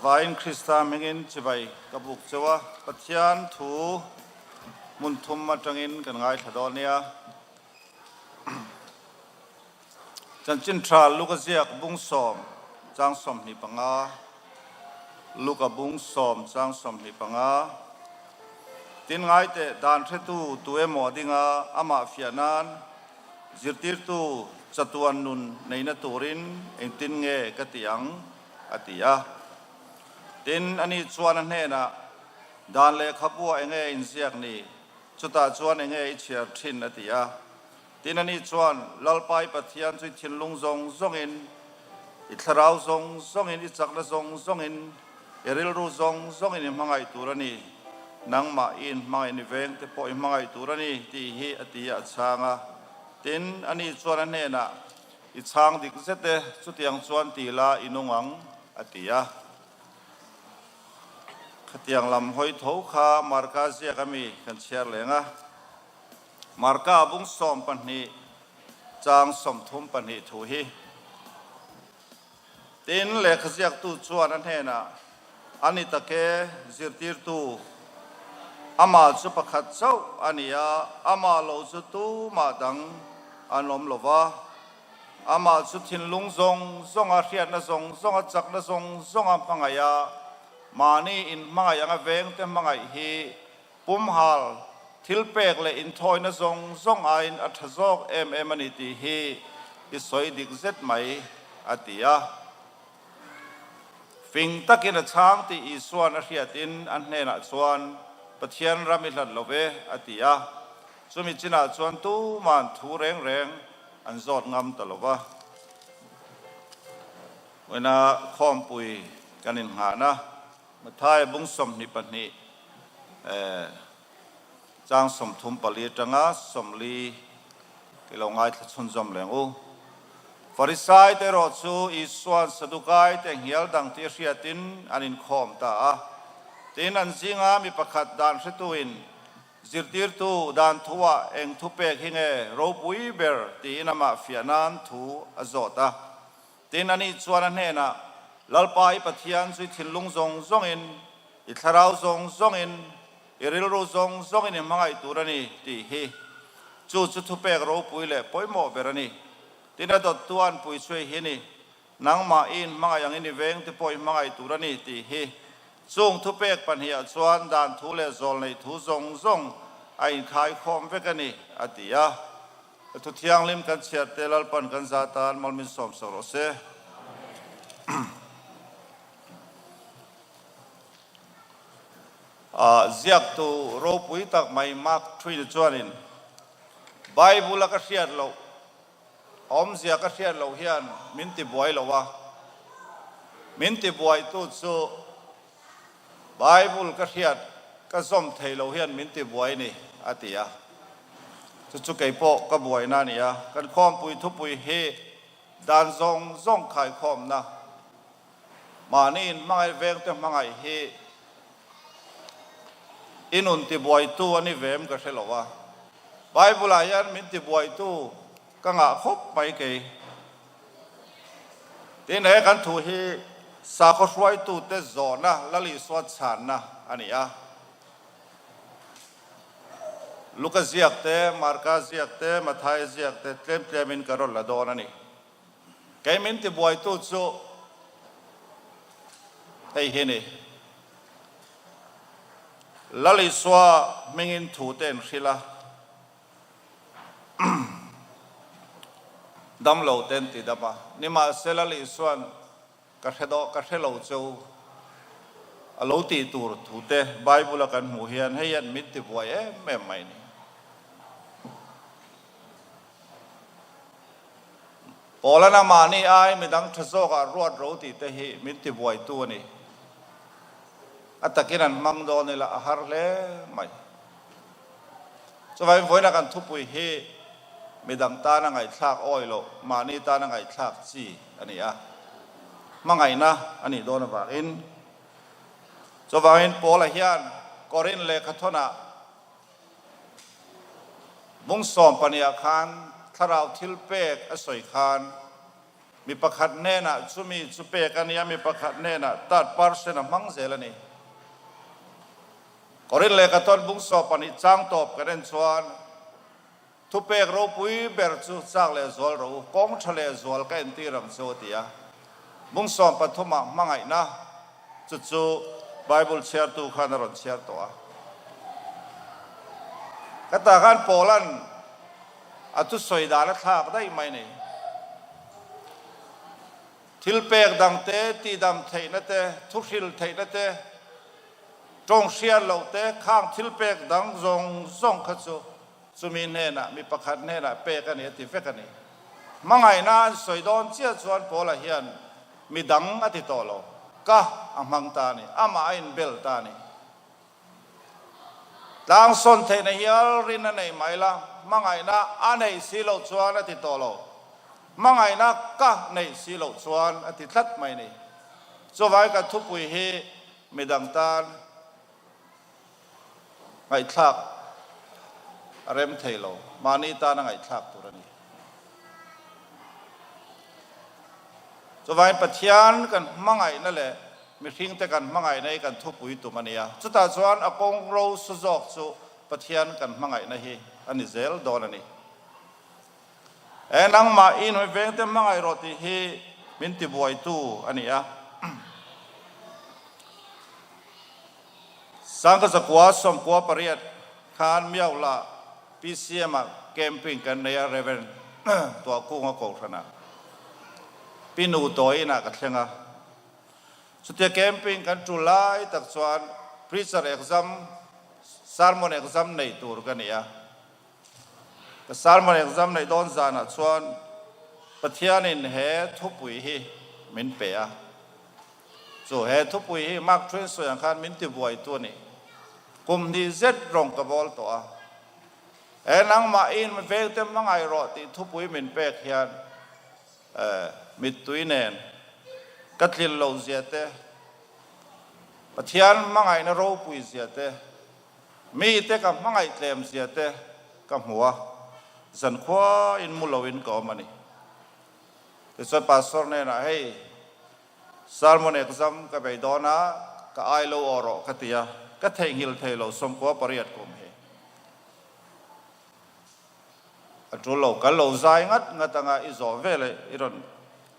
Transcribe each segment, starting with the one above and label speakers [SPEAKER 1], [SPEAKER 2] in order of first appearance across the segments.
[SPEAKER 1] Vain Krista hmingin chibai ka buk cheu a, Pathian thu hmun thum atangin kan ngaithla dawn nia. Chanchin tha Luka ziak bung sawm chang 25, Luka bung sawm chang 25, Tin ngaiteh dan hretu tu emaw a ding a, amah fiah nan zirtirtu chatuan nun neihna turin engtin nge ka ti ang? a ti a. Tin, ani chuan a hnenah, Dan lehkhabua enge inziak ni? Chutah chuan enge i chhiar thin? a ti a. Tin, ani chuan, Lalpa i Pathian chu i thinlung zawng zawngin, i thlarau zawng zawngin, i chakna zawng zawngin, i rilru zawng zawngin i hmangaih tur a ni. Nangmah i inhmangaih ni veng te pawh i hmangaih tur a ni, tih hi a ti a, a chhang a. Tin, ani chuan a hnenah, I chhang dik zet e, chutiang chuan ti la i nung ang, a ti a. Khatiang lam hawi tho kha Marka ziak ami kan chhiar leng a. Marka bung 12 chang 32 thu hi. Tin, lehkha ziaktu chuan a hnenah, A ni tak e, zirtirtu, amah chu pakhat chauh a ni a, amah lo chu tumah dang an awm lo va. Amah chu thinlung zawng zawnga hriatna zawng zawnga chakna zawng zawnga hmangaih a, mahni inhmangaih anga vengte hmangaih hi pumhal thilpek leh inthawina zawng zawng aiin a tha zawk em em a ni tih hi i sawi dik zet mai, a ti a. Fing takin a chhang tih Isua'n a hriatin a hnenah chuan, Pathian ram i hlat lo ve, a ti a. Chumi chinah chuan tuma'n thu reng reng an zawt ngam ta lo va. Vawiina khawmpui kan innghahna Matthai bung 22 chang 34 atanga 40 i lo ngaithla chhunzawm leng u. Farisai te erawh chu Isua'n Sadukai te nghial dang tih a hriatin an inkhawm ta a. Tin, an zinga mi pakhat dan hretuin zirtirtu dan thuah eng thu pek hi nge ropui ber tiin amah fiah nan thu a zawt a. Tin, ani chuan a hnenah, Lalpa i Pathian chu i thinlung zawng zawngin, i thlarau zawng zawngin, i rilru zawng zawngin i hmangaih tur a ni, tih hi. Chu chu thupek ropui leh pawimawh ber a ni. Tin, a dawttu a anpui chhuai hi ni, Nangmah i inhmangaih angin i vengte pawh i hmangaih tur a ni, tih hi. Chung thupek pahnihah chuan dan thu leh zawl neih thu zawng zawng a inkhaikhawm vek a ni, a ti a. Thu thianghlim kan chhiar te Lalpan kan za tan malmin sawm sak rawh se. Ziaktu ropui tak mai Mark Twain chuanin Bible a ka hriat loh, awmzia ka hriat loh hian min ti buai lo a, min ti buaitu chu Bible ka hriat ka zawm thei lo hian min ti buai ni, a ti a. Chu chu kei pawh ka buaina a ni a. Kan khawmpui thupui hi dan zawng zawng khaikhawmna, mahni inhmangaih vengte hmangaih hi i nun tibuaitu a ni vem ka hre lo a. Bible-ah hian min tibuaitu ka ngah khawp mai kei. Tin, he kan thu hi sakhaw hruaitute zawhna Lal Isua chhanna a ni a. Luka ziak te, Marka ziak te, Mathaia ziak te tlem tlemin ka rawn la dawn a ni. Kei min tibuaitu chu hei hi ni. Lal Isua hmingin thu te in hrilh a. Dam lo ten ti dam a. Nimahsela Lisuan ka hre dawh ka hre lo cheu a lo tih tur thu te Bible a kan hmuh hian hei hian min ti buai em em mai ni. Paulana mahni ai midang tha zawkah ruat ro tih te hi min ti buaitu a ni. A takin an hmang dawn ila a har hle mai. Chuvangin vawiina kan thupui hi midang tana ngaihthlak awi loh, mahni tana ngaihthlak chi a ni a, hmangaihna a nih dawn avangin. Chuvangin Paula hian Korin lehkhathawnah bung 12 ah khan thlarau thil pek a sawi khan. Mi pakhat hnenah chumi chu pek a nia, mi pakhat hnenah third person a hmang zel a ni. Korin lehkha tawn bung sawp pahnih chang tawp kan en chuan thupek ropui ber chu chak leh zual rawh u, kawng tha leh zual ka entir ang chu a ti a. Bung 13 ah hmangaihna chu chu Bible chhiartu khan a rawn chhiar tawh a. Ka tah khan Paula'n A thusawi dan a thlak daih mai ni. Thil pek dang te, tihdam theihna te, thuhril theihna te, tawng hriat loh te, khang thil pek dang zawng zawng kha chu chumi hnenah, mi pakhat hnenah pek a ni a ti vek a ni. Hmangaihna an sawi dawn chiah chuan Paula hian mi dang a ti tawh lo, ka a hmang ta a ni, amah a inbel ta a ni. Tlang sawn theihna hial rin a nei mai la, hmangaihna a neih si loh chuan a ti tawh lo. Hmangaihna ka neih si loh chuan a ti tlat mai ni. Chuvai ka thupui hi midang tan ngaihthlak a rem thei lo, mahni tana ngaihthlak tur a ni. Chuvain Pathian kan hmangaihna leh mihringte kan hmangaihna hi kan thupui tum a nia. Chutah chuan a kawng ro su zawk chu Pathian kan hmangaihna hi a ni zel dawn a ni. E nangmah i inhawi vengte hmangaih rawh tih hi min tibuaitu a ni a. Sangka zakua 98 khan Miauhla PCM ah camping kan nei a Rev. Tuahkunga Kohhran ah Pi Nu Tawi inah ka thleng a. Chutia camping kan tul lai tak chuan preacher exam, sermon exam nei tur ka ni a. Ka sermon exam neih dawn zanah chuan Pathianin he thupui hi min pe a. Chu he thupui hi Mark Twain sawi ang khan min tibuaitu a ni. Kum hnih zet rawng ka bawl tawh a. He nangmah in vengte hmangaih rawh tih thupui min pek hian mittui nen ka tlil loh zia te, Pathian hmangaihna ropui zia te, mite ka hmangaih tlem zia te ka hmu a, zankhua in mu loin ka awm a ni. Tichuan Pastor hnenah hei Sermon exam ka bei dawn a, ka ai lo aw rawh ka ti a, ka theihnghilh thei lo 98 kum hi. A tul lo, kan lo zai ngat ngat anga i zawh ve leh i rawn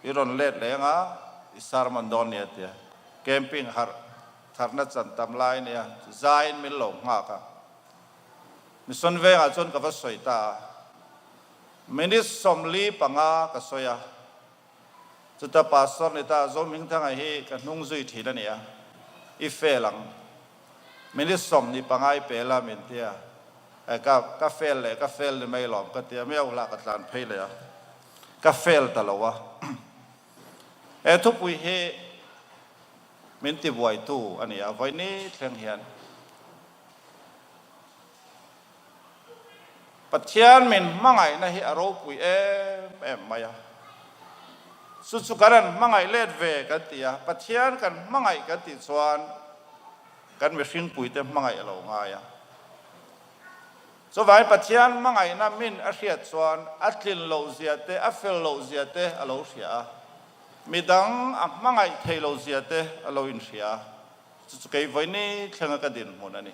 [SPEAKER 1] i rawn let leh anga i sermon dawn nia tia camping harh tharna chan tam lai nia zaiin min lo nghak a. Mission vengah chuan ka va sawi ta a, minute 45 ka sawi a. Chuta Pastor ni ta Zohmingthanga hi ka hnung zui thin a nia, i fail ang. Minute 25 i pel a min tia, eh ka ka fail leh ka fail ni mai lawm ka tia, miau hlah ka tlan phei leh a, ka fail ta lo a. He thupui hi min tibuaitu a ni a, vawiini thleng hian. Pathian min hmangaihna hi a ropui em em mai a. Chu chu kan han hmangaih let ve kan ti a, Pathian kan hmangaih kan tih chuan kan mihringpuite hmangaih a lo ngai a. Chuvangin Pathian hmangaihna min a hriat chuan a tlin loh zia te, a fel loh zia te a lo hria a. Midang a hmangaih thei lo zia te a lo inhria a. Chu chu kei vawiini thlenga ka dinhmun a ni.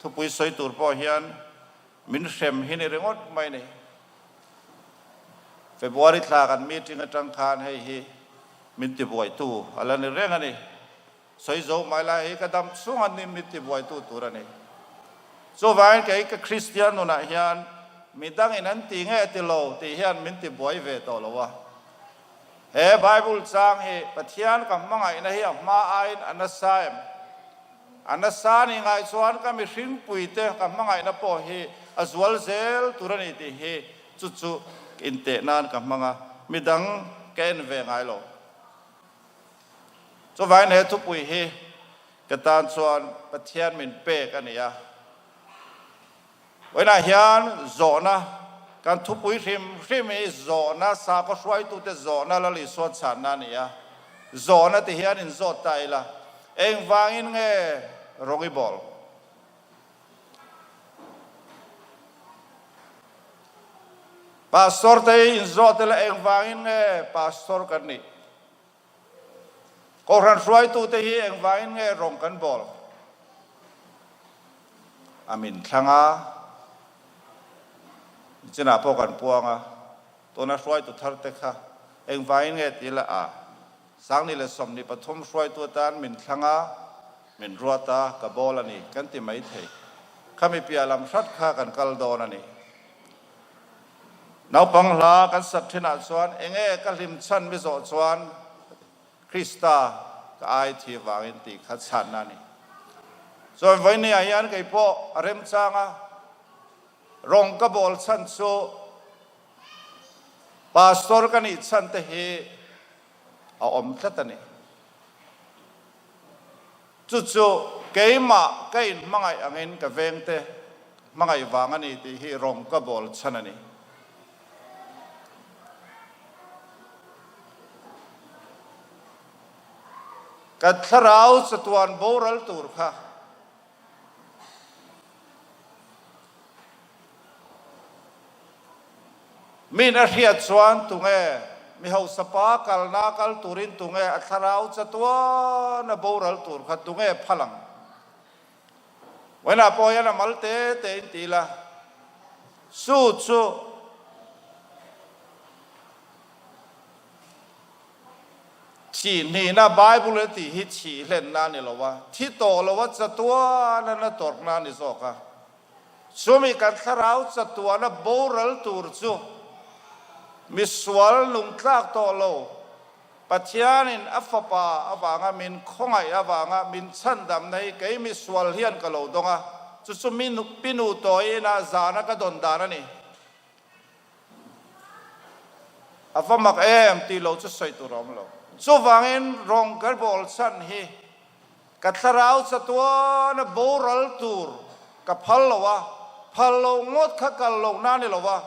[SPEAKER 1] Thupui sawi tur pawh hian min hrem hi ni ringawt mai ni. February thla kan meeting atang khan hei hi min tibuaitu a la ni reng a ni. Sawi zo mai lai hi ka dam chhung a ni min tibuaitu tur a ni. Chuvangin kei ka Kristian nunah hian midangin an ti nge ti lo tih hian min tibuai ve tawh lo a. He Bible chang hi Pathian ka hmangaihna hi a hma aiin a nasa em? A nasa ni ngai chuan ka mihringpuite ka hmangaihna pawh hi a zual zel tur a ni tih hi chu chu inteh nan ka hmang a, midang ka en ve ngai lo. Chuvangin he thupui hi ka tan chuan Pathian min pek a ni a. Vawiinah hian zawhna, kan thupui hrim hrim hi zawhna, sakhaw hruaitute zawhna Lal Isua chhanna a ni a. Zawhna ti hian inzawt ta ila, engvangin nge rawng i bawl? Pastor te hi inzawh tel a engvangin nge pastor kan nih? Kohhran hruaitute hi engvangin nge rawng kan bawl? A min thlang a, nichinah pawh kan puang a, tuna hruaitu thar te kha engvangin nge ti la a, Sangni leh 23 hruaitu atan min thlang a, min ruat a, ka bawl a ni kan ti maithei. Khami piah lam hrat kha kan kal dawn a ni. Naupang hla kan sak thinah chuan enge ka hlim chhan mi zawh chuan Krista ka ai thi vangin tih kha chhanna a ni. Chuan vawinia hian kei pawh a remchang a, rawng ka bawl chhan chu Pastor ka nih chhan te hi a awm tlat a ni. Chu chu keimah ka inhmangaih angin ka vengte hmangaih vang a ni tih hi rawng ka bawl chhan a ni. Ka thlarau chatuan boral tur kha Min a hriat chuan tunge mi hausa pa kalna kal turin tunge a thlarau chatuan a boral tur kha tunge phal ang? Vawiinah pawh hian a mal te te in ti ila, Su chu Thih hnihna Bible a tih hi thih hlenna a ni lo a, thi tawh lo a chatuan a na tawrhna a ni zawk a. Chumi kan thlarau chatuana boral tur chu misual nungtlak tawh lo, Pathianin a Fapa avanga min khawngaih avanga min chhandamna hi kei misual hian ka lo dawng a, chu chu mi pinu tawi inah zana ka dawn dan a ni. A va mak em tih lo chu sawi tur a awm lo. Chuvangin rawng ka bawl chhan hi ka thlarau chatuana boral tur ka phal lo a, phal lo ngawt kha kal lohna a ni lo a,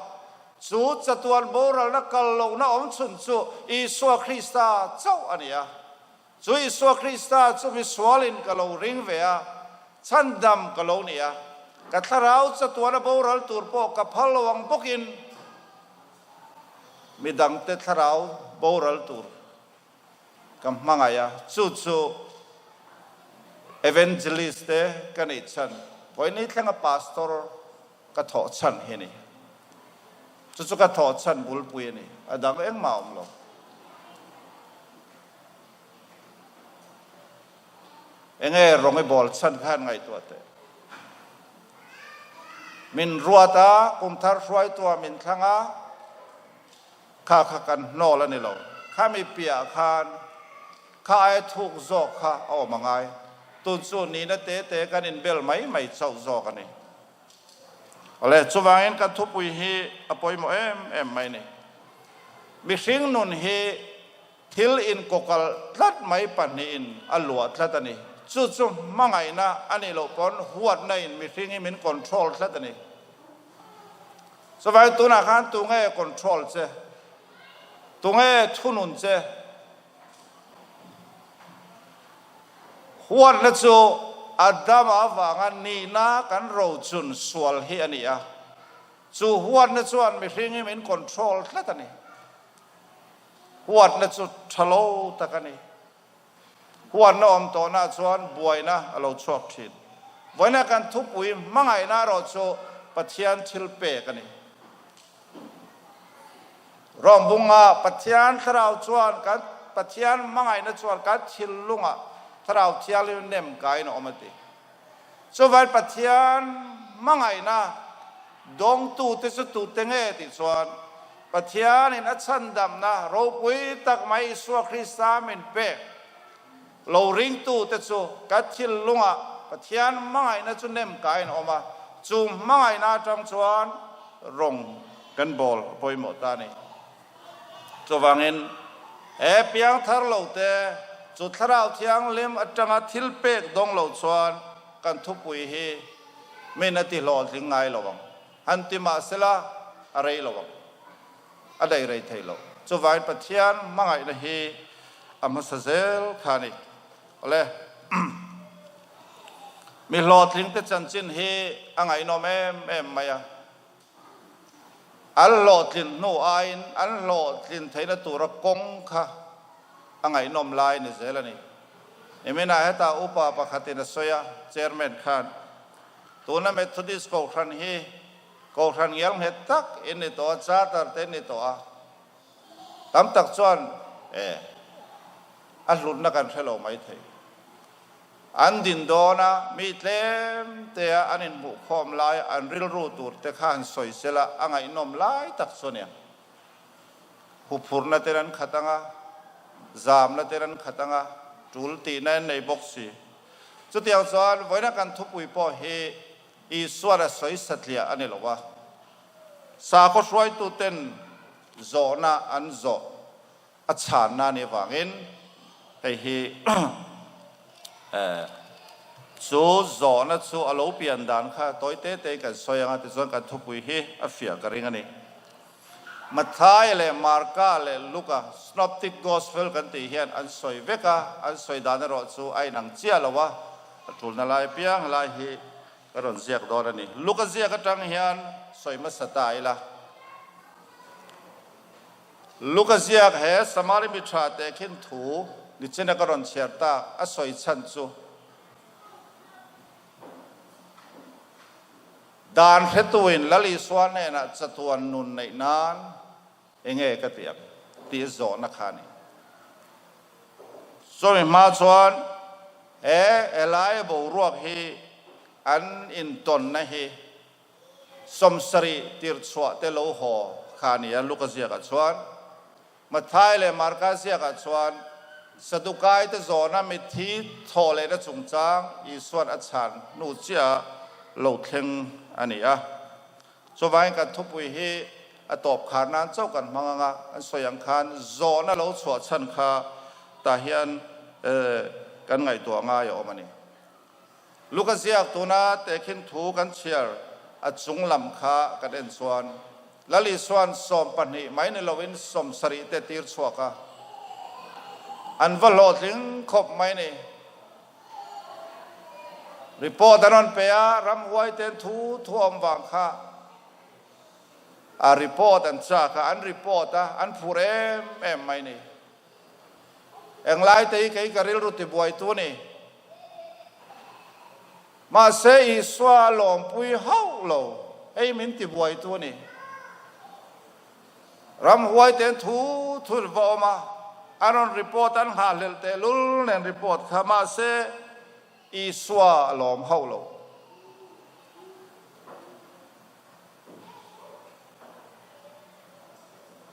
[SPEAKER 1] chu chatuan boralna kal lohna awm chhun chu Isua Krista chauh a ni a. Chu Isua Krista chu misualin ka lo ring ve a, chhandam ka lo ni a, ka thlarau chatuana boral tur pawh ka phal lo ang bawkin midangte thlarau boral tur ka hmangaih a, chu chu Evangelist te ka neih chhan, vawiin thlenga Pastor ka thawh chhan hi a ni. Chu chu ka thawh chhan bulpui a ni, a dang engmah a awm lo. Enge rawng i bawl chhan khan ngaihtuah teh. Min ruat a, kum thar hruaitua min thlang a, kha kha kan hnawl a ni lo. Khami piah khan kha aia thuk zawk kha a awm a ngai. Tun chu nihna te te kan inbel mai mai chauh zawk a ni. Awle, chuvangin kan thupui hi a pawimawh em em mai ni. Mihring nun hi thil inkawkalh tlat mai pahnihin a luah tlat a ni. Chu chu hmangaihna a nih loh pawn huatna in mihring hi min control tlat a ni. Chuvangin tunah khan tunge control che? Tunge thunun che? Huatna chu Adama avanga nihna kan rochun sual hi a ni a, chu huatna chuan mihring hi min control tlat a ni. Huatna chu tha lo tak a ni. Huatna awm tawhna chuan buaina a lo chhuak thin. Vawiina kan thupui hmangaihna erawh chu Pathian thil pek a ni. Rawngbunga Pathian Thlarau chuan kan Pathian hmangaihna chuan kan thinlungah Thlarau Thianghlim nem kaiin a awm a ti. Chuvai Pathian hmangaihna dawngtute chu tute nge tih chuan Pathianin a chhandamna ropui tak mai Isua Krista min pek lo ringtute chu kan thinlungah Pathian hmangaihna chu nem kaiin a awm a, chu hmangaihna atang chuan rawng kan bawl a pawimawh ta a ni. Chuvangin, he piangthar lote chu Thlarau Thianghlim atanga thil pek dawng lo chuan kan thupui hi min a ti hlawhtling ngai lo ang. Han ti mahsela a rei lo ang. A daih rei thei lo. Chuvangin Pathian hmangaihna hi a hmasa zel kha a ni. Awle, mi hlawhtlingte chanchin hi a ngaihnawm em em mai a. An hlawhtlin hnu aiin an hlawhtlin theihna tura kawng kha a ngaihnawm lai ni zel a ni. Niminah hetah upa pakhatin a sawi a, Chairman khan, Tuna Methodist Kohhran hi Kohhran ngial nghet tak in ni tawh a, Charter te in ni tawh a, tam tak chuan e a hlutna kan hre lo maithei. An din dawn a, mi tlem te a an inhmuhkhawm lai an rilru tur te kha han sawi sel a, a ngaihnawm lai tak chu a nia. Huphurna ten an khat ang a, zamna ten an khat ang a, tul tihna in nei bawk si. Chutiang chuan vawiina kan thupui pawh hi Isuan a sawi satliah a ni lo a, sakhaw hruaituten zawhna an zawh a chhanna a nih avangin hei hi chu zawhna chu a lo pian dan kha tawi te te kan sawi ang a, tichuan kan thupui hi a fiah ka ring a ni. Matthai leh Marka leh Luka, Synoptic Gospel kan tih hian an sawi vek a, an sawi dan erawh chu a inang chiah lo a, a tulna lai apiang helai hi ka rawn ziak dawn a ni. Luka ziak atang hian sawi hmasa ta ila. Luka ziak he Samari mi tha tehkhin thu nichina ka rawn chhiar tak a sawi chhan chu Dan hretuin Lal Isua hnenah chatuan nun neih nan enge ka ti ang tih zawhna kha a ni. Chumi hma chuan he helai boruak hi an intawnna hi 70 tirchhuah te lo haw kha a ni a, Luka ziakah chuan. Matthai leh Marka ziakah chuan Sadukai te zawhna mitthi thawh lehna chungchang Isua'n a chhan hnu chiah lo thleng a ni a. Chuvangin kan thupui hi a tawp khar nan chauh kan hmang ang a, an sawi ang khan zawhna lo chhuah chhan kha tah hian kan ngaihtuah ngai a awm a ni. Luka ziak tuna tehkhin thu kan chhiar a chung lam kha kan en chuan Lal Isua'n 12 mai ni loin 70 te tir chhuak a, an va hlawhtling khawp mai ni. Report an rawn pe a, ramhuai ten thu thu awm vang kha a report an chak a, an report a, an phur em em mai ni. Englai te hi kei ka rilru tibuaitu a ni. Mahse Isua a lawmpui hauh lo, hei min tibuaitu a ni. Ramhuai ten thu thul va awm a, an rawn report an nghahhlelh tehlul nen report kha, mahse Isua a lawm hauh lo.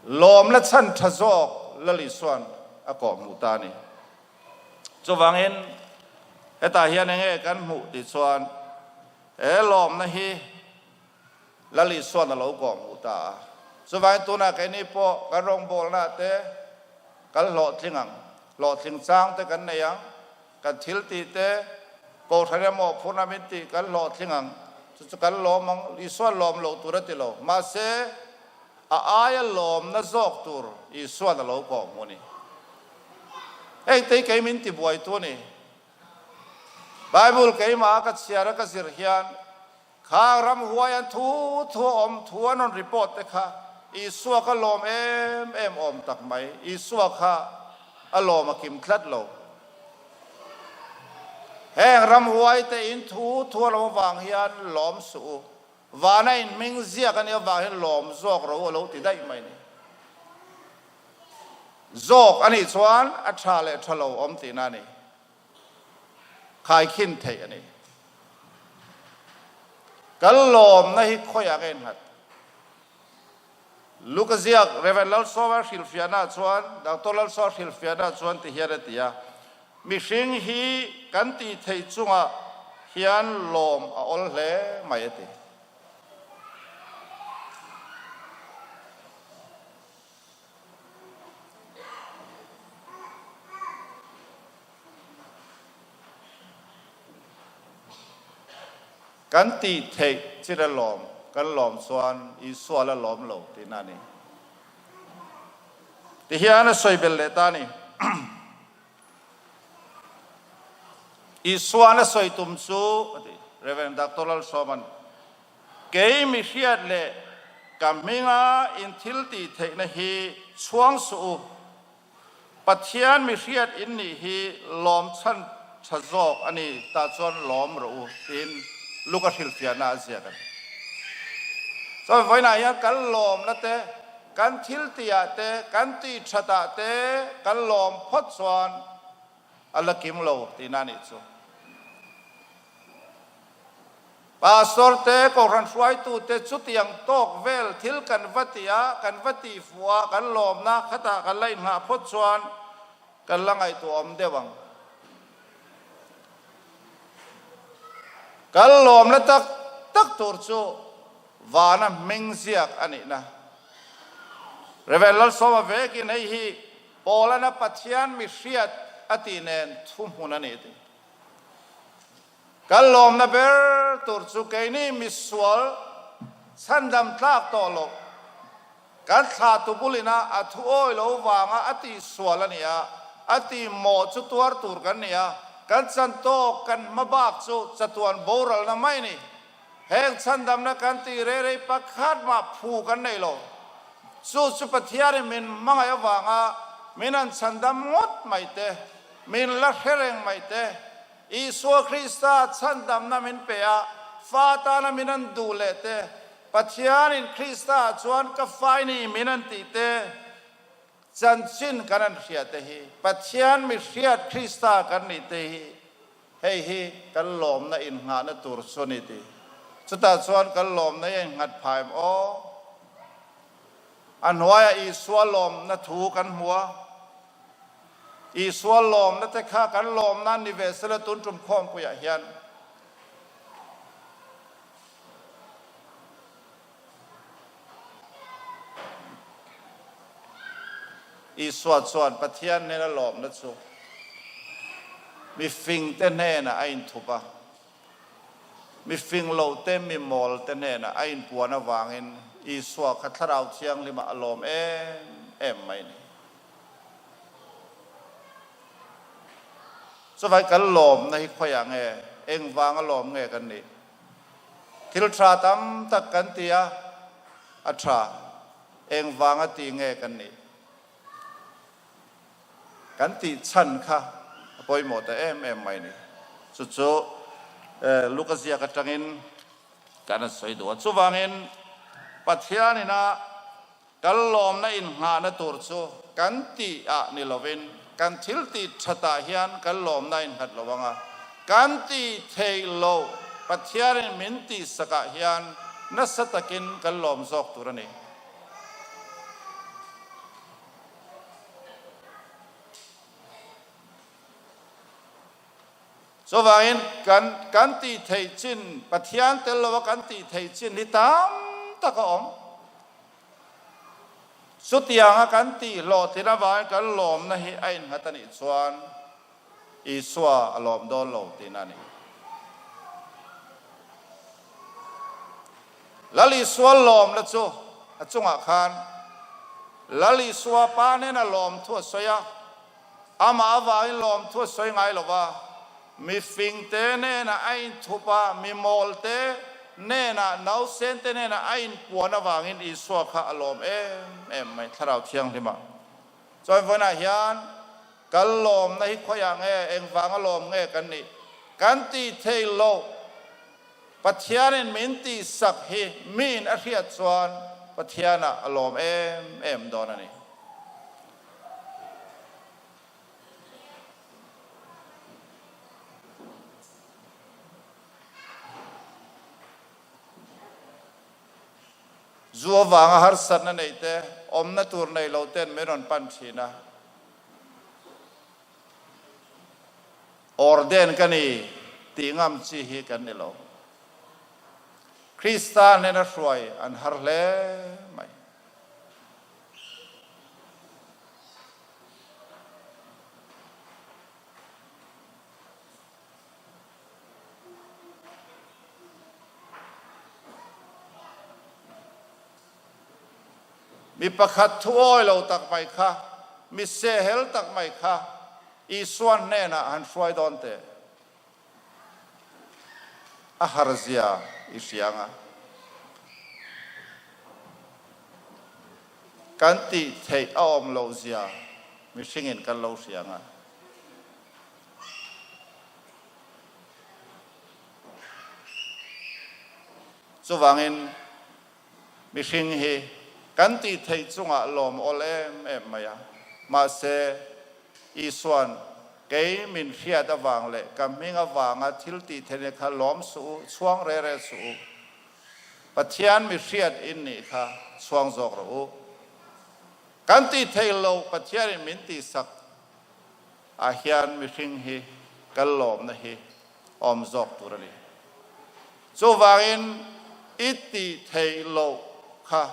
[SPEAKER 1] Lawmna chhan tha zawk Lal Isua'n a kawhhmuh ta a ni. Chuvangin hetah hian enge kan hmuh tih chuan he lawmna hi Lal Isua'n a lo kawhhmuh ta a. Chuvangin tunah keini pawh kan rawngbawlnaah te kan hlawhtling ang, hlawhtling chang te kan nei ang, Kan thil tih te, Kohhran emaw phurna min tih kan hlawhtling ang, chu chu kan lawm ang, Isua'n lawm loh tur a ti lo. Mahse, a aia lawmna zawk tur Isua'n a lo kawhhmuh a ni. Hei te hi kei min tibuaitu a ni. Bible keimah a ka chhiar a ka zir hian Khang ramhuai an thu thu a awm thu an rawn report te kha Isua kha lawm em em awm tak mai. Isua kha a lawm a kim tlat lo. Heng ramhuai te in thu thu a lo avang hian lawm suh u. Vana in hming ziak a nih avang hian lawm zawk ro a lo ti daih mai ni. Zawk a nih chuan a tha leh tha lo awm tihna a ni. Khaikhin theih a ni. Kan lawmna hi khawiah ka innghat? Luka ziak Rev. Lalsawma hrilhfiahnaah chuan, Doctor Lalsawma hrilhfiahnaah chuan ti hian a ti a, Mihring hi kan tih theih chungah hian lawm a awl hle mai a ti. Kan tih theih chin a lawm, kan lawm chuan Isua la lawm lo tihna a ni. Tihian a sawi belh leh ta a ni. Isuan a sawi tum chu, a ti Rev. Doctor Lalsawman, kei mi hriat leh. Ka hminga in thil tih theihna hi chhuang suh u, Pathian mi hriat in nih hi lawm chhan tha zawk a ni tah chuan lawm rawh u tiin Luka hrilhfiahna a ziak a ni. Chuan vawiinah hian kan lawmna te, kan thil tihah te, kan tih thatah te kan lawm phawt chuan a la kim lo tihna a nih chu. Pastor te, Kohhran hruaitu te chutiang tawk vel thil kan va ti a, kan va tih fuh a, kan lawmna khatah kan la inghah phawt chuan kan la ngaihtuahawm deuh ang. Kan lawmna tak tak tur chu vana hming ziak a nihna. Rev. Lalsawma vekin hei hi Paulana Pathian mi hriat a tih nen thuhmun a ni tih. Kan lawmna ber tur chu keini misual chhandam tlak tawh loh, kan thlahtu bulina a thu awi lo vanga a tihsual a ni a, a tih mawh chu tuar tur kan ni a, kan chan tawk kan hma bak chu chatuan boralna mai a ni. Heng chhandamna kan tih rei rei pakhat mah phu kan nei lo. Chu chu Pathianin min hmangaih avanga min han chhandam ngawt mai te, min la hre reng mai te, Isua Krista chhandamna min pe a, fa tana min an duh leh te, Pathianin Krista ah chuan ka fai ni min an tih te, chanchin kan an hria te hi, Pathian mi hriat Krista kan nih te hi, hei hi kan lawmna innghahna tur chu a ni ti. Chutah chuan kan lawmna hi a innghat phah em aw? A hnuaiah Isua lawmna thu kan hmu a. Isua lawmna te kha kan lawmna ni ve sela tun tum khawmpuiah hian. Isua chuan Pathian hnena lawmna chu mifing te hnenah a inthup a, mifing lo te mi mawl te hnenah a inpuan avangin Isua kha Thlarau Thianghlimah a lawm em em mai a ni. Chuvai kan lawmna hi khawiah nge, engvanga lawm nge kan nih? Thil tha tam tak kan ti a, a tha, engvanga ti nge kan nih? Kan tih chhan kha a pawimawh ta em em mai ni. Chu chu Luka ziak atangin kan han sawi duh a. Chuvangin Pathianin a Kan lawmna inngahna tur chu kan tih ah ni lovin kan thil tih that ah hian kan lawmna a innghat lo ang a, kan tih theih loh Pathianin min tihsak ah hian nasa takin kan lawm zawk tur a ni. Chuvangin kan kan tih theih chin, Pathian tel lova kan tih theih chin hi tam tak a awm. Chutianga kan tih hlawhtlin avangin kan lawmna hi a innghat a nih chuan Isua a lawm dawn lo tihna a ni. Lal Isua lawmna chu a chungah khan Lal Isua pa hnena lawmthu a sawi a, amah avangin lawmthu a sawi ngai lo va, Mi fingte hnenah a inthup a, mi mawlte hnenah, nausente hnenah a inpuan avangin Isua kha a lawm em em mai, Thlarau Thianghlima. Chuan vawiinah hian kan lawmna hi khawiah nge, engvanga lawm nge kan nih? Kan tih thei loh, Pathianin min tihsak hi miin a hriat chuan Pathianah a lawm em em dawn a ni. Zu avanga harsatna nei te, awmna tur nei lo ten min rawn pan thin a. Orden ka ni tih ngam chi hi kan ni lo. Krista hnena hruai an har hle mai. Mi pakhat thu awi lo tak mai kha, mi sehhel tak mai kha Isua hnenah han hruai dawn teh. A har zia i hria ang a. Kan tih theih a awm loh zia mihringin kan lo hria ang a. Chuvangin mihring hi kan tih theih chungah lawm awl em em mai a. Mahse, Isua'n kei min hriat avang leh ka hming avanga thil tih theihna kha lawm suh u, chhuang re re suh u. Pathian mi hriat in nih kha chhuang zawk rawh u. Kan tih theih loh Pathianin min tihsak ah hian mihring hi kan lawmna hi awm zawk tur a ni. Chuvangin i tih theih loh kha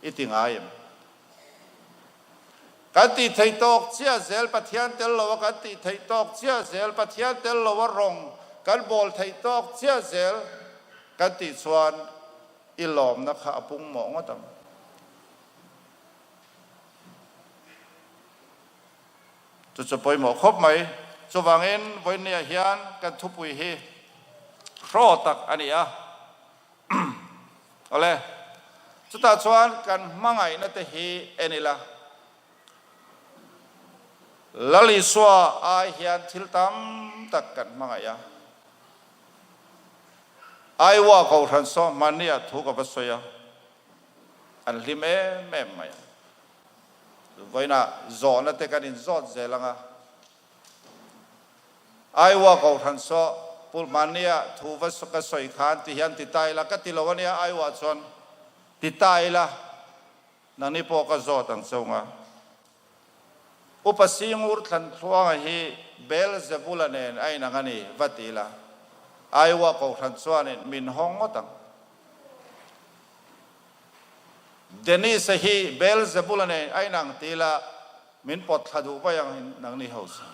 [SPEAKER 1] i ti ngai em? Kan tih theih tawk chiah zel Pathian tel lo a kan tih theih tawk chiah zel Pathian tel lo a rawng kan bawl theih tawk chiah zel kan tih chuan i lawmna kha a pung mawh ngawt ang. Chu chu pawimawh khawp mai. Chuvangin vawinia hian kan thupui hi hraw tak a ni a. Awle, chutah chuan kan hmangaihna te hi en ila. Lal Isua ai hian thil tam tak kan hmangaih a. Iowa Kohhran saw hmanni-ah thu ka va sawi a, an hlim em em mai a. Vawiinah zawhna te kan inzawt zel ang a. Iowa Kohhran saw Pulmania thu va ka sawi khan ti hian ti ta ila ka ti lo a nia, Iowa chuan ti ta ila nangni pawh ka zawt ang cheu nga. Upa Singur Thlanthluanga hi Beelzebula nen a inang a ni, va ti ila Iowa Kohhran chuanin min hawng ngawt ang. Dennis-a hi Beelzebula nen a inang ti ila min pawt thla duh mai ang nangni ho chu.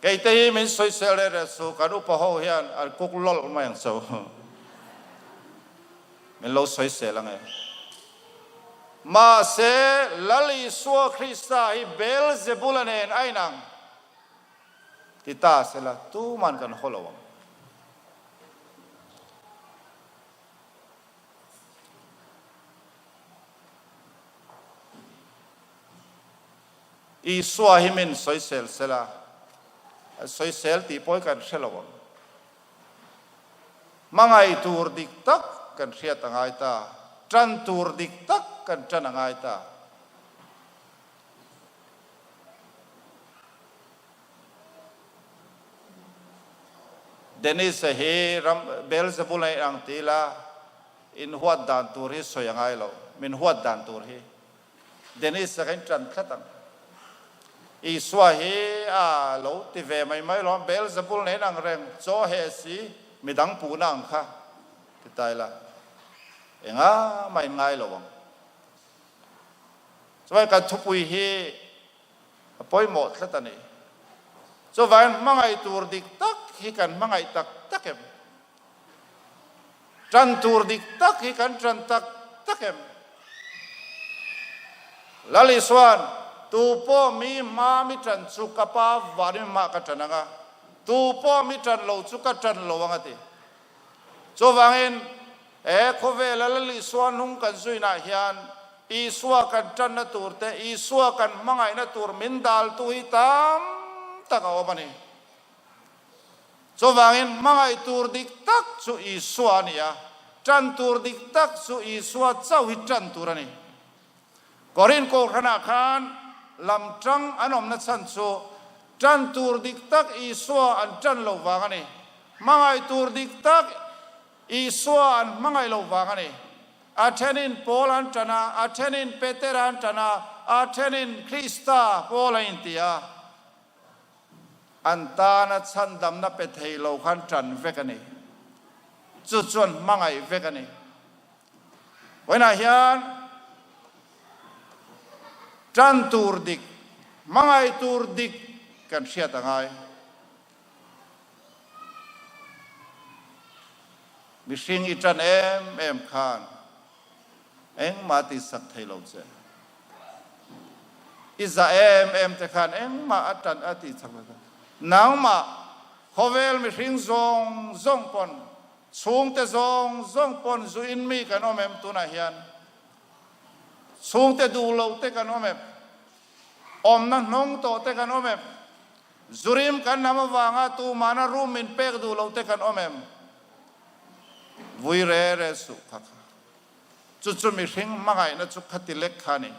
[SPEAKER 1] Keite hi min sawisel reh reh suh, kan upa ho hian an kuk lawlh mai ang cho. Min lo sawisel ang e. Mahse, Lal Isua Krista hi Beelzebula nen a inang ti ta sela tuman kan haw lo ang. Isua hi min sawisel sela, a sawisel tih pawh hi kan hre lo ang. Hmangaih tur dik tak kan hriat a ngai ta, tan tur dik tak kan tan a ngai ta. Dennis-a hi ram Beelzebul a inang ti ila, in huat dan tur hi sawi a ngai lo, min huat dan tur hi. Dennis-a kha in tan tlat ang. Isua hi a lo ti ve mai mai lo, Beelzebul nen ang reng, chaw heh si, midang puhna ang kha ti ta ila, enga mah in ngai lo ang. Chuan kan thupui hi A pawimawh tlat a ni. Chuvangin hmangaih tur dik tak hi kan hmangaih tak tak em? Tan tur dik tak hi kan tan tak tak em? Lal Isua'n, Tu pawh mi hma mi tan chu ka pa van mi hmah ka tan ang a, tu pawh mi tan lo chu ka tan lo ang a ti. Chuvangin, he khawvela Lal Isua hnung kan zuinah hian Isua kan tanna tur te, Isua kan hmangaihna tur min daltu hi tam tak a awm a ni. Chuvangin, hmangaih tur dik tak chu Isua a ni a, tan tur dik tak chu Isua chauh hi tan tur a ni. Korin Kohhranah khan lam tang an awmna chhan chu tan tur dik tak Isua an tan lo vang a ni. Hmangaih tur dik tak Isua an hmangaih lo vang a ni. A thenin Paul an tan a, a thenin Peter an tan a, a thenin Krista Paul a inti a. An tana chhandamna pe thei lo khan tan vek a ni. Chu chuan hmangaih vek a ni. Vawiinah hian tan tur dik, hmangaih tur dik kan hriat a ngai. Mihring i tan em em khan engmah a tihsak thei lo che. I za em em te khan engmah a tan a tihsak lo che. Nangmah khawvel mihring zawng zawng pawn, chhungte zawng zawng pawn zu in mi kan awm em tunah hian? Chhungte duh loh te kan awm em? Awmna hnawng tawh te kan awm em? Zurim kan lam avanga tumahna room min pek duh loh te kan awm em? Vui re re suh kha kha. Chu chu mihring hmangaihna chu khati lek kha a ni.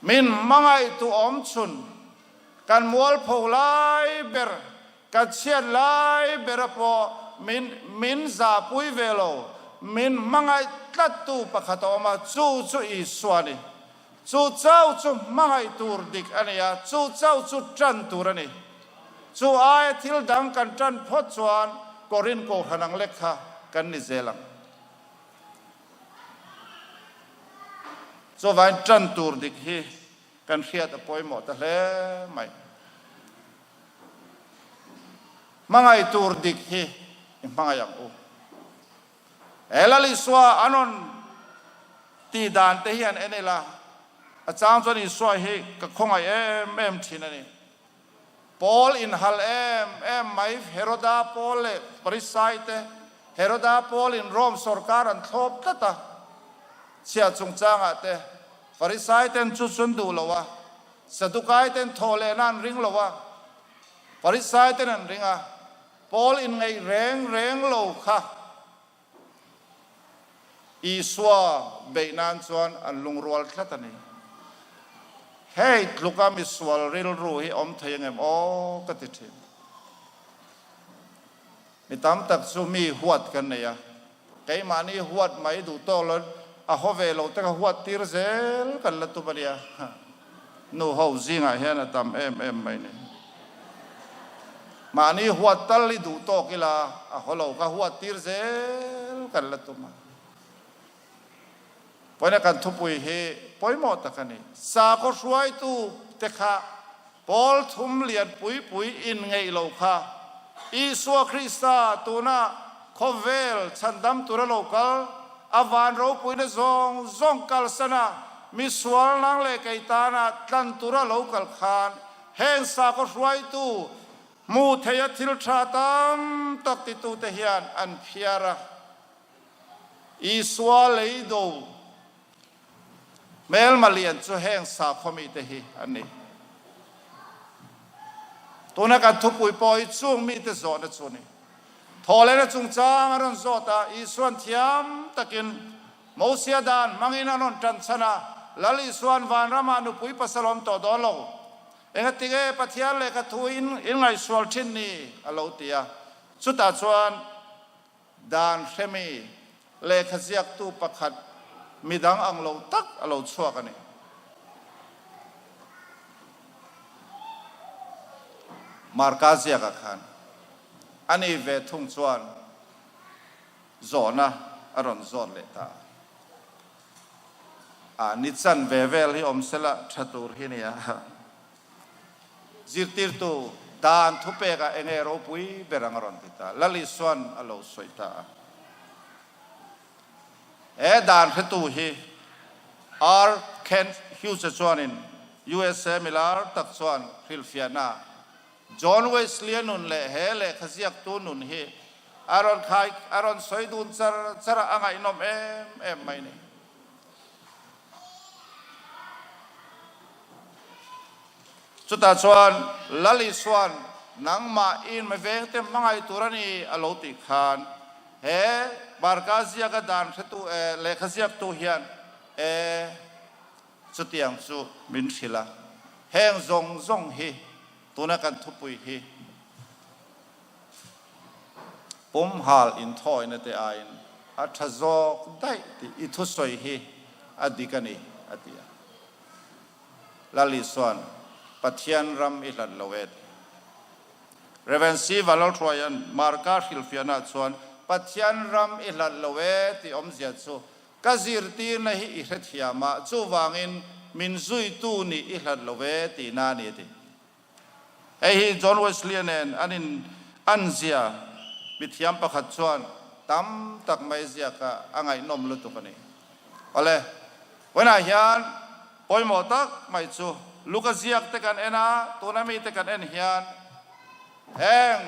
[SPEAKER 1] Min hmangaihtu awm chhun, kan mualpho lai ber, kan chhiat lai bera pawh min min zahpui ve lo, min hmangaih tlattu pakhat a awm a, chu chu Isua a ni. Chu chauh chu hmangaih tur dik a ni a, chu chauh chu tan tur a ni. Chu aia thil dang kan tan phawt chuan Korin Kohhran ang lek kha kan ni zel ang. Chuvain tan tur dik hi kan hriat a pawimawh ta hle mai. Hmangaih tur dik hi i hmangaih ang u. He Lal Isua an rawn tih dan te hian en ila, a chang chuan Isua hi ka khawngaih em em thin a ni. Paul inhal em em mai Heroda Paul leh Pharisai te, Heroda Paul in Rome sorkar an thlawp tlat a, chhiah chungchangah te Pharisai ten chu chun duh lo a, Sadukai ten thawh lehna an ring lo a, Pharisai ten an ring a. Paul inngeih reng reng lo kha Isua beih nan chuan an lungrual tlat a ni. Hei tluka misual rilru hi awm thei angem aw ka ti thin. Mi tam tak chu mi huat kan nei a, keimahni huat mai duh tawk lo a haw ve lo te kha huat tir zel kan la tum a nia. Nu ho zingah hian a tam em em mai ni. Mahni huat tal i duh tawk ila a haw lo ka huat tir zel kan la tum a. Pawina kan thupui hi pawimawh tak a ni. Sakhaw hruaitu te kha pawl thum lian pui pui in ngeih lo kha Isua Krista tuna khawvel chhandam tura lo kal A van ropuina zawng zawng kalsan a, misual nang leh kei tana tlan tura lo kal khan heng sakhaw hruaitu hmuh theia thil tha tam tak titute hian an phiar a. Isua lei do hmelma lian chu heng sakhaw mite hi an ni. Tuna kan thupui pawh hi chung mite zawhna chu a ni. Thawhlehna chungchang a rawn zawt a, Isua'n thiam takin Mosia dan hmangin a rawn tan chhan a, Lal Isua'n vanramah nupui pasal awm tawh dawn lo. Engatinge Pathian lehkha thu in inngaihsual thin ni? a lo ti a. Chutah chuan dan hremi lehkha ziaktu pakhat midang ang lo tak a lo chhuak a ni. Marka ziakah khan A ni ve thung chuan zawhna a rawn zawt leh ta a. Ni chan ve vel hi awm sela tha tur hi nia. Zirtirtu dan thupekah enge ropui ber ang a rawn ti ta. Lal Isuan a lo sawi ta a. He dan hretu hi R. Kent Hughes-a chuanin USA milar tak chuan hrilhfiahna John Wesley-a nun leh he lehkha ziaktu nun hi a rawn khai, a rawn sawi dun char char a, a ngaihnawm em em mai ni. Chutah chuan Lal Isua'n nangmah in mi vengte hmangaih tur a ni a lo tih khan he Barka ziaka dan hretu, lehkha ziaktu hian e, Chutiang chu min hrilh a, heng zawng zawng hi tuna kan thupui hi pumhal inthawina te aiin a tha zawk daih tih i thusawi hi a dik a ni, a ti a. Lal Isua'n, Pathian ram i hlat lo e ti. Rev. Siva Lalhruaia'n Marka hrilhfiahnaah chuan, Pathian ram i hlat lo e tih awmzia chu Ka zirtirna hi i hrethiam a, chuvangin min zuitu nih i hlat lo ve tihna a ni a ti. Hei hi John Wesley-a nen an in an zia mithiam pakhat chuan tam tak mai ziak a, a ngaihnawm lutuk a ni. Awle, vawiinah hian pawimawh tak mai chu Luka ziak te kan en a, tuna mite kan en hian heng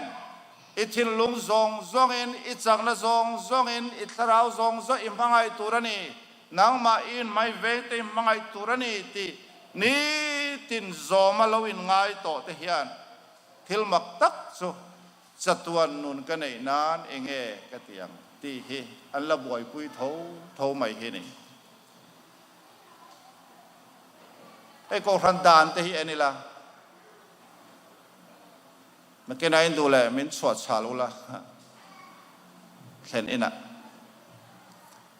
[SPEAKER 1] I thinlung zawng zawngin, i chakna zawng zawngin, i thlarau zawng zawng i hmangaih tur a ni. Nangmahin mai vengte i hmangaih tur a ni tih nitin zawma lo inngai tawh te hian thil mak tak chu chatuan nun ka neih nan enge ka ti ang tih hi an la buaipui tho tho mai hi ni. Hei Kohhran dan te hi en ila, nakinah in duh leh min chhuah chhal ula thlen inah.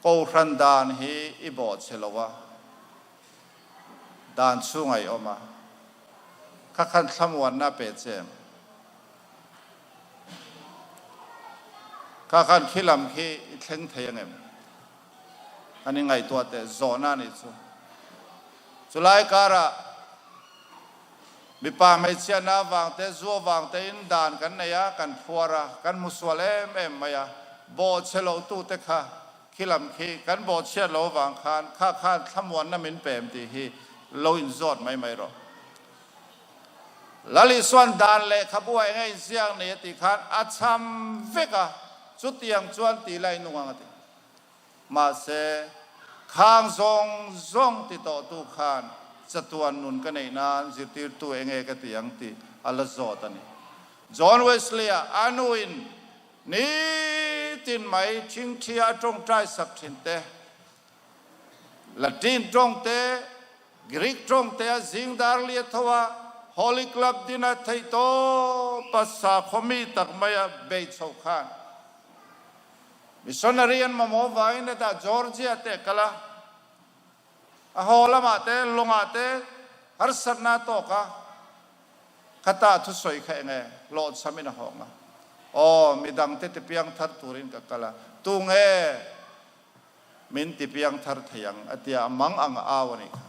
[SPEAKER 1] Kohhran dan hi i bawh che lo a, dan chhungah i awm a, kha khan thlamuanna a pe che em? Kha khan khi lam khi i thleng thei ang em? An inngaihtuah teh zawhna a nih chu. Chulai karah mipa hmeichhiatna avang te, zu avang tein dan kan nei a, kan phuar a, kan hmu sual em em mai a, bawhchhe lo tute kha khi lam khi kan bawhchhiat lo avang khan kha khan thlamuanna min pem tih hi lo inzawt mai mai rawh. Lal Isuan dan lehkhabu ah enge inziak nei a tih khan a cham vek a, chutiang chuan tih la inung ang a ti. Mahse, khang zawng zawng ti tawhtu khan chatuan nun ka neih nan zirtirtu enge ka ti ang tih a la zawt a ni. John Wesley-a a nuin nitin mai thingthia a tawngtai sak thin te, Latin tawng te, Greek tawng te a zing dar lia tho a, Holy Club dina theihtawpa sakhaw mi tak maia bei chho khan Missionary an mamawh vangin hetah Georgia te a kal a, a haw lamah te lawngah te harsatna a tawk a, khatah thusawi kha enge hlawhchhamin a hawng a, aw midangte tipiang thar turin ka kal a, tunge min tipiang thar thei ang a tia a mang ang a au a nih kha.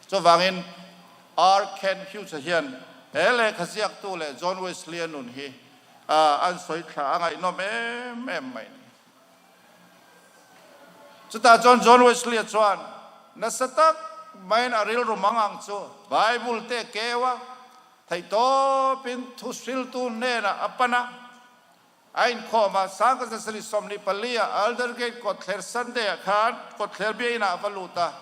[SPEAKER 1] Chuvangin R. Kent Hughes-a hian he lehkha ziaktu leh John Wesley-a nun hi an sawi thla a ngaihnawm em em mai a ni. Chutah chuan John Wesley-a chuan nasa tak maiin a rilru mang ang chu Bible te a keu a, theihtawpin thuhriltu hnenah a pan a. A inkhawm a, Sangkazasari 24 ah Aldergate kawtthler Sunday ah khan kawtthler biakinn ah a va lut a,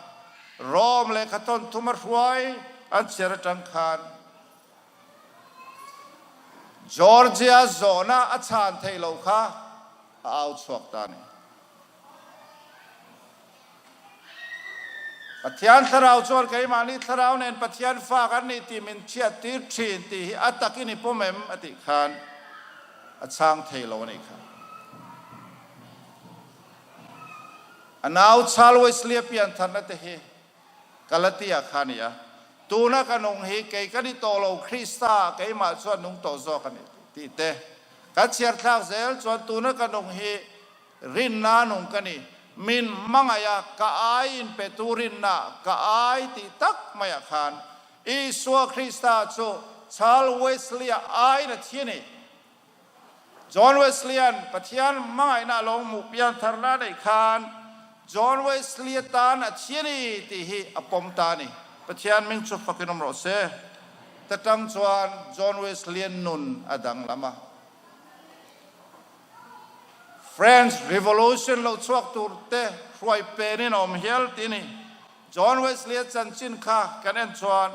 [SPEAKER 1] Rome lehkha tawnthum a hruai an chhiar atang khan Georgia zawhna a chhan theih loh kha a au chhuak ta a ni. Pathian thlarau chuan keimahni thlarau nen Pathian fa kan nih tih min chhiattir thin tih hi a takin i pawm em? a tih khan a chhang thei lo a nih kha. A nau Charles Wesley a piantharna te hi Galatia kha a ni a, tuna ka nung hi kei ka ni tawh lo, Krista keimah chuan nung tawh zawk a ni tih te kan chhiar thlak zel chuan tuna ka nung hi Rinna nung ka ni. Min hmangaih a, ka ai in pe tu rinna ka ai tih tak maiah khan Isua Krista chu Charles Wesley-a aiin a thi a ni. John Wesley-a'n Pathian hmangaihna a lo hmuh pian tharna a neih khan John Wesley-a tan a thi a ni tih hi a pawm ta a ni. Pathian hming chu fakin awm rawh se. Ta tang chuan John Wesley-a nun a danglam a. French Revolution lo chhuak tur te hruai pen in a awm hial ti ni. John Wesley-a chanchin kha kan en chuan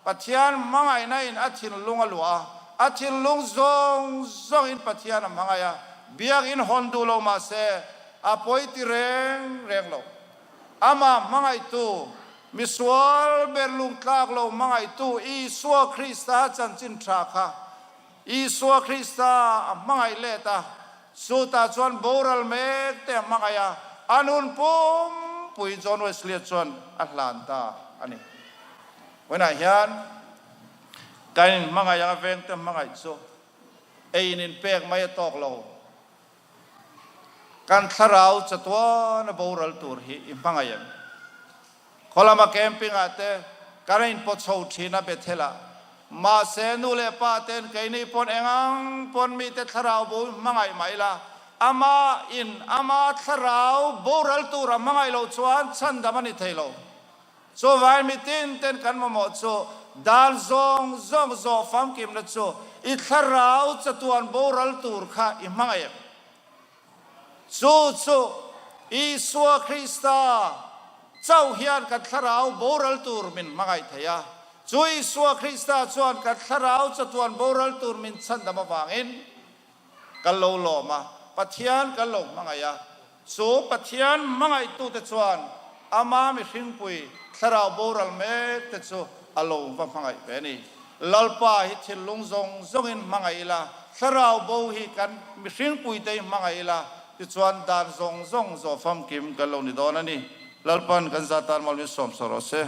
[SPEAKER 1] Pathian hmangaihna in a thinlung a luah a, a thinlung zawng zawng in Pathian a hmangaih a, biakinn hawn duh lo mah se a pawi ti reng reng lo. Amah hmangaihtu, misual ber lungtlak lo hmangaihtu Isua Krista chanchin tha kha Isua Krista a hmangaih let a, chutah chuan boral mek te a hmangaih a, a nun pumpui John Wesley-a chuan a hlan ta a ni. Vawiinah hian kan inhmangaih anga vengte hmangaih chu eiin inpek mai a tawk lo. Kan thlarau chatuana boral tur hi i hmangaih em? Khawlama camping-ah te kan inpawt chho thin a Bethel-ah. Mahse, nu leh pa ten keini pawn engang pawn mite thlarau bo hmangaih mah ila, ama in ama thlarau boral tur a hmangaih loh chuan chhandam a ni thei lo. Chuvai mitin ten kan mamawh chu dan zawng zawng zawh famkimna chu i thlarau chatuan boral tur kha i hmangaih em? Chu chu. Isua Krista chauh hian kan thlarau boral tur min hmangaih thei a. Chu Isua Krista chuan kan thlarau chatuan boral tur min chhandam avangin kan lo lawm a, Pathian kan lo hmangaih a. Chu Pathian hmangaihtute chuan ama mihringpui thlarau boral mek te chu a lo va hmangaih ve a ni. Lalpa hi thinlung zawng zawngin hmangaih ila, thlarau bo hi kan mihringpuite hi hmangaih ila, tichuan dan zawng zawng zawh famkim kan lo ni dawn a ni. Lalpan kan zatan malmin sawmsaw rawh se.